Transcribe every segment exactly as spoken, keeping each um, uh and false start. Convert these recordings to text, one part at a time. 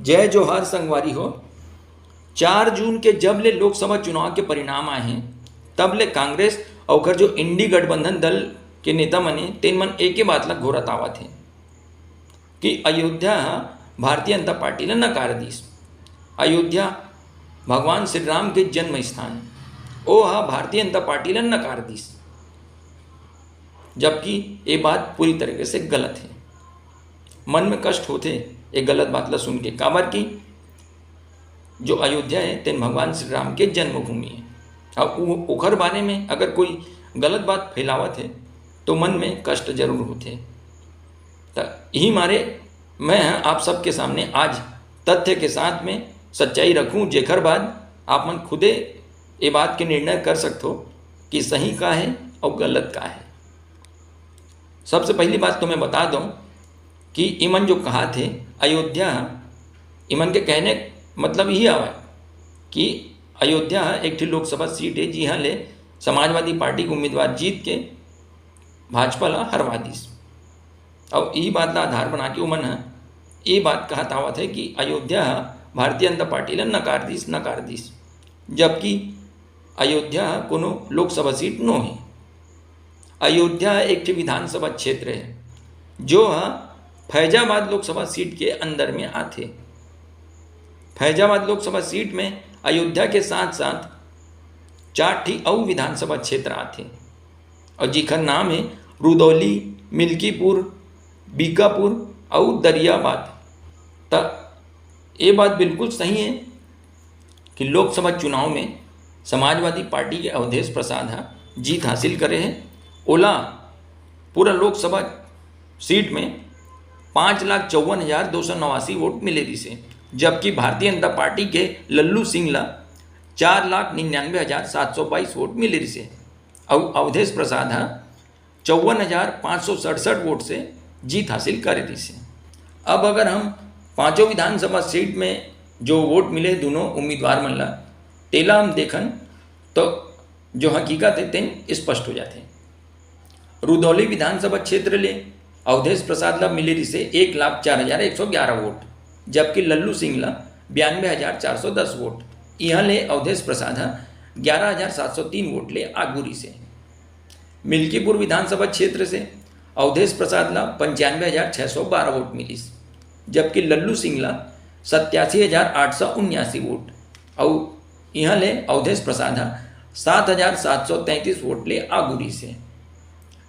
जय जोहार संगवारी हो। चार जून के जब ले लोकसभा चुनाव के परिणाम आए हैं, तब ले कांग्रेस अउ ओकर जो इंडी गठबंधन दल के नेता मन हे, तेन मन एके बात ला घोरत आवत हे कि अयोध्या ह भारतीय जनता पार्टी ला नकार दिस। अयोध्या भगवान श्री राम के जन्म स्थान, ओ ह भारतीय जनता पार्टी ला नकार दिस, जबकि ये बात पूरी तरीके से गलत हे। मन में कष्ट होथे ये गलत बात ला सुन के, काबर कि जो अयोध्या हे, तेन भगवान श्री राम के जन्मभूमि हे। अब उ-, ओखर बारे में अगर कोई गलत बात फैलावत हे, तो मन में कष्ट जरूर होथे। त यही मारे मैं ह आप सबके सामने आज तथ्य के साथ में सच्चाई रखूं, जेकर बाद आप मन खुदे ये बात के निर्णय कर सकथो कि सही का हे अउ गलत का हे। सबसे पहली बात तो मैं बता दूं कि इमन जो कहाथे अयोध्या, इमन के कहने मतलब यही आवे कि अयोध्या एक ठी लोकसभा सीट हे, जिहां ले समाजवादी पार्टी के उम्मीदवार जीत के भाजपा ला हरवा दिस। अउ ई बात ला आधार बना के उमन ह ये बात कहत आवत हे कि अयोध्या ह भारतीय जनता पार्टी ला नकार दिस, नकार दिस, जबकि अयोध्या ह कोनो लोकसभा सीट नो हे। अयोध्या ह एक ठे विधानसभा क्षेत्र हे, जो ह फैजाबाद लोकसभा सीट के अंदर में आथे। फैजाबाद लोकसभा सीट में अयोध्या के साथ-साथ चार ठी अउ विधानसभा क्षेत्र आथे, अउ जिखर नाम हे रुदौली, मिल्कीपुर, बीकापुर अउ दरियाबाद। त ये बात बिल्कुल सही हे कि लोकसभा चुनाव में समाजवादी पार्टी के अवधेश प्रसाद ह जीत हासिल करे हे। ओला पूरा लोकसभा सीट में पाँच लाख चौवन हजार दो सौ नवासी वोट मिले रिसे, जबकि भारतीय जनता पार्टी के लल्लू सिंह ला चार लाख निन्यानवे हजार सात सौ बाईस वोट मिले रिसे। अउ अवधेश प्रसाद ह चौवन हजार पाँच सौ सड़सठ वोट से जीत हासिल करे रिसे। अब अगर हम पांचों विधानसभा सीट में जो वोट मिले दोनों उम्मीदवार मन ला, तेला हम देखन, तो जो हकीकत हे, तेन स्पष्ट हो जाथे। रुदौली विधानसभा क्षेत्र ले अवधेश प्रसाद ला मिले रिसे एक लाख चार हजार एक सौ ग्यारह वोट, जबकि लल्लू सिंह ला बयानबे हजार चार सौ दस वोट। इहां ले अवधेश प्रसाद ह ग्यारह हजार सात सौ तीन वोट ले आगू रिसे। मिल्कीपुर विधानसभा क्षेत्र से अवधेश प्रसाद ला पंचानबे हजार छह सौ बारह वोट मिलिस, जबकि लल्लू सिंह ला सत्यासी हजार आठ सौ उन्यासी वोट। अउ इहां ले अवधेश प्रसाद ह सात हजार सात सौ तैंतीस वोट ले आगू रिसे।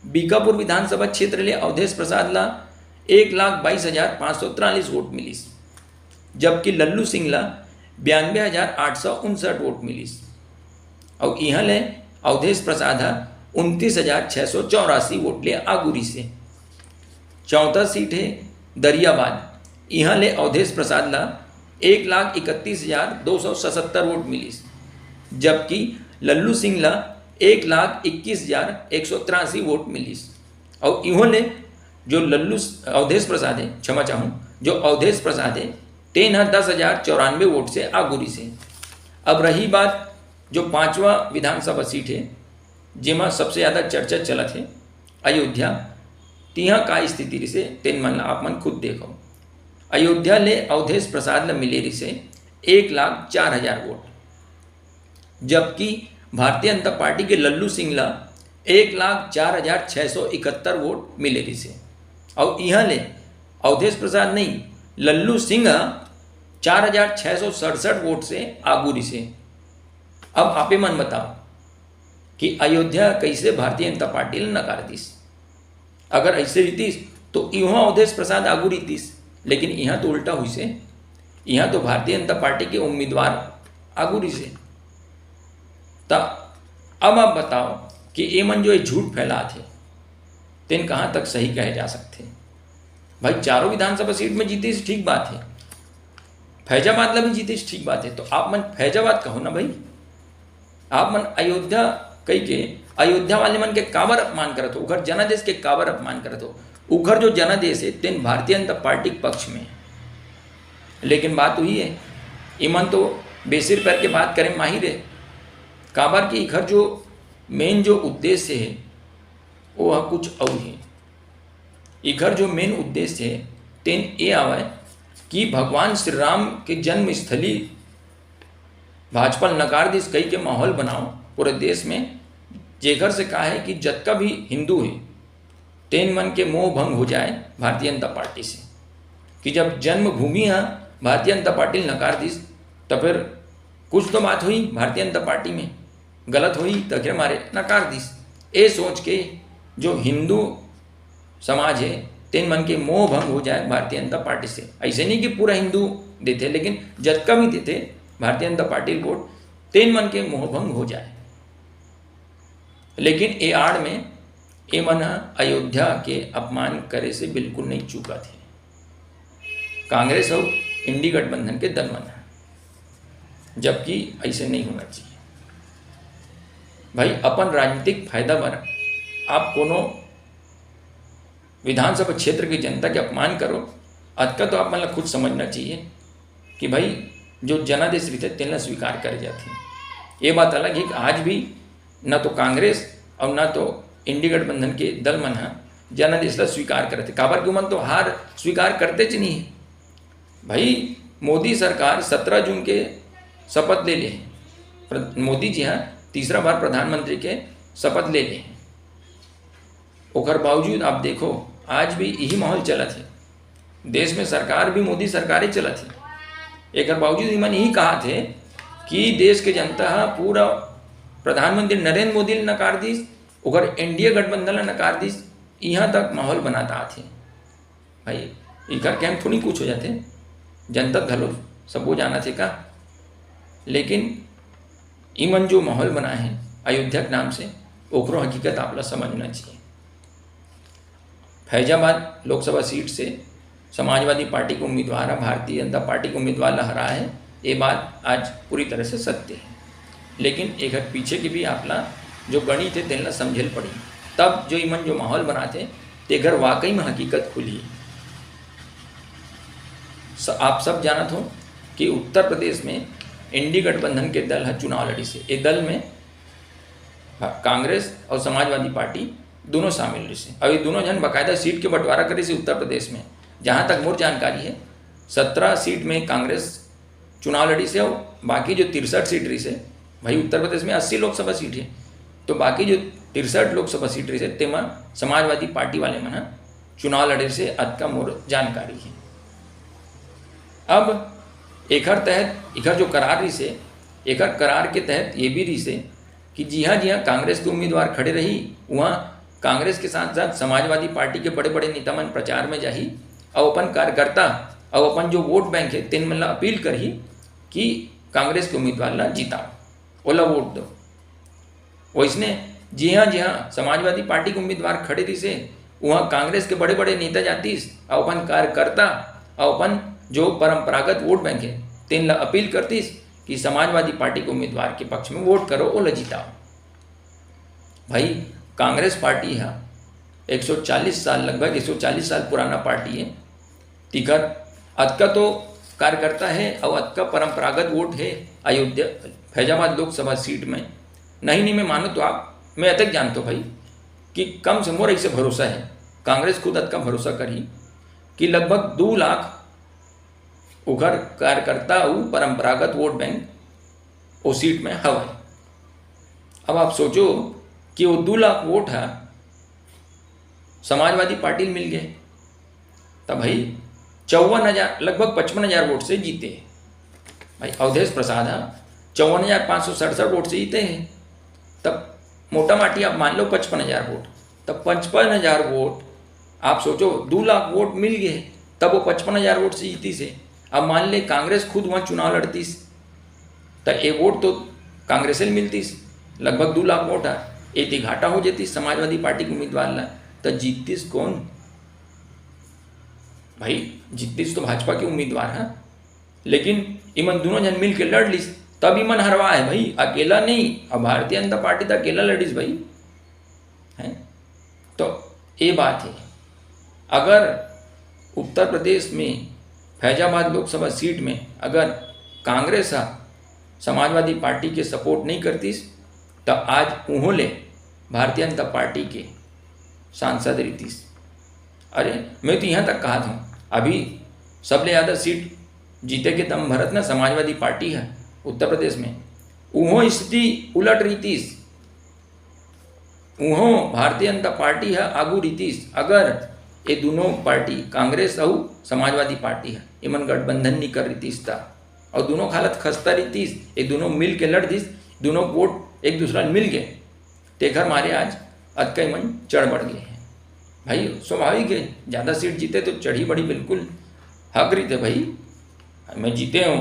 बीकापुर विधानसभा क्षेत्र ले अवधेश प्रसाद ला एक लाख बाईस हजार पाँच सौ तिरालीस वोट मिलिस, जबकि लल्लू सिंह ला बयानबे हजार आठ सौ उनसठ वोट मिलिस। अउ इहां ले अवधेश प्रसाद ह उनतीस हजार छह सौ चौरासी वोट ले आगू रिसे। चौथा सीट हे दरियाबाद, इहां ले अवधेश प्रसाद ला एक लाख इकतीस हजार दो सौ सतहत्तर वोट मिलिस, जबकि लल्लू सिंह ला एक लाख इक्कीस हजार एक सौ तिरासी वोट मिलिस। अउ इहों ले जो लल्लू अवधेश प्रसाद हे, क्षमा चाहूँ, जो अवधेश प्रसाद हे, तेन ह दस हजार चौरानबे वोट से आगू रिसे। अब रही बात जो पांचवा विधानसभा सीट हे, जेमा सबसे ज्यादा चर्चा चलत हे, अयोध्या, तिहां का स्थिति रिसे, तेन मन ला आप मन खुद देखो। अयोध्या ले अवधेश प्रसाद ला मिले रिसे एक लाख चार हजार वोट, जबकि भारतीय जनता पार्टी के लल्लू सिंह ला एक लाख चार हजार छह सौ इकहत्तर वोट मिले रिसे। अउ इहां ले अवधेश प्रसाद नहीं, लल्लू सिंह ह चार हजार छह सौ सड़सठ वोट से आगू रिसे। अब आपे मन बताओ कि अयोध्या कैसे भारतीय जनता पार्टी ला नकार दिस? अगर ऐसे रितिस, तो इहों अवधेश प्रसाद आगू रितिस, लेकिन इहां तो उल्टा हुइसे। इहां तो भारतीय जनता पार्टी के उम्मीदवार आगू रिसे। त अब आप बताओ कि ए मन जो ये झूठ फैलात हे, तेन कहां तक सही कहे जा सकथे? भाई, चारों विधानसभा सीट में जीतिस, ठीक बात हे, फैजाबाद ला भी जीतिस, ठीक बात हे, तो आप मन फैजाबाद कहो ना भाई। आप मन अयोध्या कहि के अयोध्या वाले मन के काबर अपमान करत हो, उखर जनादेश के काबर अपमान करत हो? उखर जो जनादेश हे, तेन भारतीय जनता पार्टी के पक्ष में हे। लेकिन बात उही हे, इमन तो बेसिर पैर के बात करे माहिर हे, काबर कि इखर जो मेन जो उद्देश्य हे, वो ह कुछ अउ हे। इखर जो मेन उद्देश्य हे, तेन ए आवय कि भगवान श्री राम के जन्मस्थली भाजपा ल नकार दिस कहि के माहौल बनाओ पूरे देश में, जेकर से का हे कि जतका भी हिंदू हे, तेन मन के मोह भंग हो जाए भारतीय जनता पार्टी से। कि जब जन्मभूमि ह भारतीय जनता पार्टी ल नकार दिस, त फिर कुछ तो बात होही भारतीय जनता पार्टी में, गलत होही, तकरे मारे नकार दिस। ए सोच के जो हिंदू समाज हे, तेन मन के मोह भंग हो जाए भारतीय जनता पार्टी से। अइसे नहीं कि पूरा हिंदू देथे, लेकिन जतका भी देथे भारतीय जनता पार्टी ल वोट, तेन मन के मोह भंग हो जाए। लेकिन ए आड़ में ए मन ह अयोध्या के अपमान करे से बिल्कुल नहीं चूकत हे, कांग्रेस अउ इंडी गठबंधन के दल मन ह, जबकि अइसे नहीं होना चाहिए। भाई, अपन राजनीतिक फायदा बर आप कोनो विधानसभा क्षेत्र के जनता के अपमान करो, अतका तो आप मन ला खुद समझना चाहिए कि भाई, जो जनादेश रहिथे, तेन ला स्वीकार करे जाथे। ये बात अलग हे कि आज भी ना तो कांग्रेस और ना तो इंडी गठबंधन के दल मन ह जनादेश ला स्वीकार करथे, काबर कि ओमन तो हार स्वीकार करतेच नहीं हे। भाई, मोदी सरकार सत्रह जून के शपथ ले ले हे। प्र-, मोदी जी ह तीसरा बार प्रधानमंत्री के शपथ ले ले हे। ओकर बावजूद आप देखो, आज भी यही माहौल चलत हे। देश में सरकार भी मोदी सरकारे चलत हे। एकर बावजूद इमन यही कहत हे कि देश के जनता ह पूरा प्रधानमंत्री नरेंद्र मोदी ल नकार दिस, ओकर एनडीए गठबंधन ल नकार दिस, इहाँ तक माहौल बनात आत हे। भाई, इकर कहम थोड़ी कुछ हो जाथे, जनता घलो सबो जानत हे का। लेकिन इमन जो माहौल बनाए हे अयोध्या के नाम से, ओकरो हकीकत आप ला समझना चाहिए। फैजाबाद लोकसभा सीट से समाजवादी पार्टी के उम्मीदवार ह भारतीय जनता पार्टी के उम्मीदवार ला हराए हे, ये बात आज पूरी तरह से सत्य हे। लेकिन एकर पीछे के भी आप ला जो गणित हे, तेन ला समझे ल पड़ी, तब जो इमन जो माहौल बनाथे, तेकर वाकई में हकीकत खुलही। स-, आप सब जानत हो कि उत्तर प्रदेश में एनडीए गठबंधन के दल ह चुनाव लड़िस हे। ए दल में कांग्रेस और समाजवादी पार्टी दोनों शामिल रहिस हे। अब ये दोनों झन बाकायदा सीट के बंटवारा करिस हे उत्तर प्रदेश में। जहाँ तक मोर जानकारी हे, सत्रह सीट में कांग्रेस चुनाव लड़िस हे और बाकी जो तिरसठ सीट रहिस हे, भाई, उत्तर प्रदेश में अस्सी लोकसभा सीट हे, तो बाकी जो तिरसठ लोकसभा सीट रहिस हे, तेमा समाजवादी पार्टी वाले मन ह चुनाव लड़िस हे, अतका मोर जानकारी हे। अब एकर तहत, एकर जो करार रहिस हे, एकर करार के तहत ये भी रहिस हे कि जिहाँ जिहाँ कांग्रेस के उम्मीदवार खड़े रही, उहाँ कांग्रेस के साथ साथ समाजवादी पार्टी के बड़े बड़े नेता मन प्रचार में जाही, अउ अपन कार्यकर्ता अउ अपन जो वोट बैंक हे, तेन मन ला अपील करही कि कांग्रेस के उम्मीदवार ला जिताओ, ओला वोट दो। वइसने जिहाँ जिहाँ समाजवादी पार्टी के उम्मीदवार खड़े रहिस हे, उहाँ कांग्रेस के बड़े बड़े नेता जातिस अउ अपन कार्यकर्ता अउ अपन जो परंपरागत वोट बैंक हे, तेन ला अपील करतिस कि समाजवादी पार्टी के उम्मीदवार के पक्ष में वोट करो, ओला जिताओ। भाई, कांग्रेस पार्टी ह एक सौ चालीस साल, लगभग एक सौ चालीस साल पुराना पार्टी हे। तिकर अतका तो कार्यकर्ता हे अउ अतका परंपरागत वोट हे अयोध्या, फैजाबाद लोकसभा सीट में। नहीं, नहीं, मैं मानूँ तो आप, मैं अतक जानत हों भाई कि कम से मोर ऐसे भरोसा हे, कांग्रेस खुद अतका भरोसा करही कि लगभग दू लाख ओकर कार्यकर्ता अउ परंपरागत वोट बैंक ओ सीट में हवय। अब आप सोचो कि वो दू लाख वोट ह समाजवादी पार्टी ल मिल गे, त भाई, चौवन हजार, लगभग पचपन हजार वोट से जीते हे। भाई, अवधेश प्रसाद ह चौवन हजार पाँच सौ सड़सठ वोट से जीते हे, तब मोटा माटी आप मान लो पचपन हजार वोट, तब पचपन हजार वोट, आप सोचो, दू लाख वोट मिल गे, तब वो पचपन हजार वोट से जीतिस हे। अब मान ले, कांग्रेस खुद वहाँ चुनाव लड़तिस, त ए वोट तो कांग्रेस ल मिलतिस, लगभग दू लाख वोट ह, एती घाटा हो जतिस समाजवादी पार्टी के उम्मीदवार ला, त जीततिस कौन? भाई, जीततिस तो भाजपा के उम्मीदवार ह, लेकिन इमन दोनों झन मिल के लड़ लिस, तब इमन हरवा हे भाई, अकेला नहीं। अब भारतीय जनता पार्टी त अकेला लड़िस भाई, हैं? तो ये बात हे, अगर उत्तर प्रदेश में फैजाबाद लोकसभा सीट में अगर कांग्रेस ह समाजवादी पार्टी के सपोर्ट नहीं करतिस, त आज उहों ले भारतीय जनता पार्टी के सांसद रहितिस। अरे, मैं तो यहाँ तक कहत हूँ, अभी सबले ज्यादा सीट जीते के दम भरत ना समाजवादी पार्टी है उत्तर प्रदेश में। उहों स्थिति उलट रहितिस, उहों भारतीय जनता पार्टी ह आगू रहितिस, अगर ये दोनों पार्टी, कांग्रेस अउ समाजवादी पार्टी ह, एमन गठबंधन नी कर रहितिस त, अउ दोनों के हालत खस्ता रहितिस, ये दोनों मिल के लड़ दिस, दोनों वोट एक दूसरा ल मिल गए, तेखर मारे आज अतका मन चढ़ बढ़ गए हैं। भाई, स्वाभाविक है, ज्यादा सीट जीते तो चढ़ी बढ़ी बिल्कुल हक रहिथे भाई, मैं जीते हूँ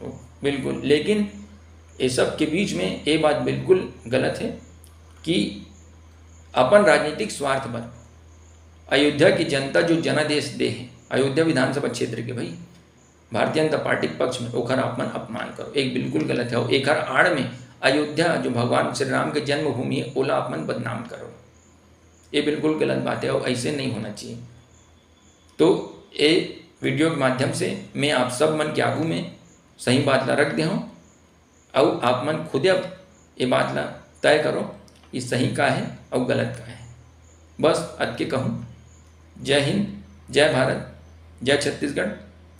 तो बिल्कुल। लेकिन ये सब के बीच में ये बात बिल्कुल गलत है कि अपन राजनीतिक स्वार्थ बर अयोध्या की जनता जो जनादेश दे है अयोध्या विधानसभा क्षेत्र के, भाई, भारतीय जनता पार्टी के पक्ष में, ओखर आप मन अपमान करो, एक बिल्कुल गलत है। और एखर आड़ में अयोध्या जो भगवान श्री राम के जन्मभूमि है, ओला आप मन बदनाम करो, ये बिल्कुल गलत बात है और ऐसे नहीं होना चाहिए। तो ये वीडियो के माध्यम से मैं आप सब मन के आगू में सही बात ला रख दे हूँ, अउ आप मन खुदे अब ये बात ला तय करो कि सही का है अउ गलत का है। बस अतके कहूँ, जय हिंद, जय भारत, जय छत्तीसगढ़,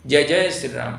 जय जय श्री राम।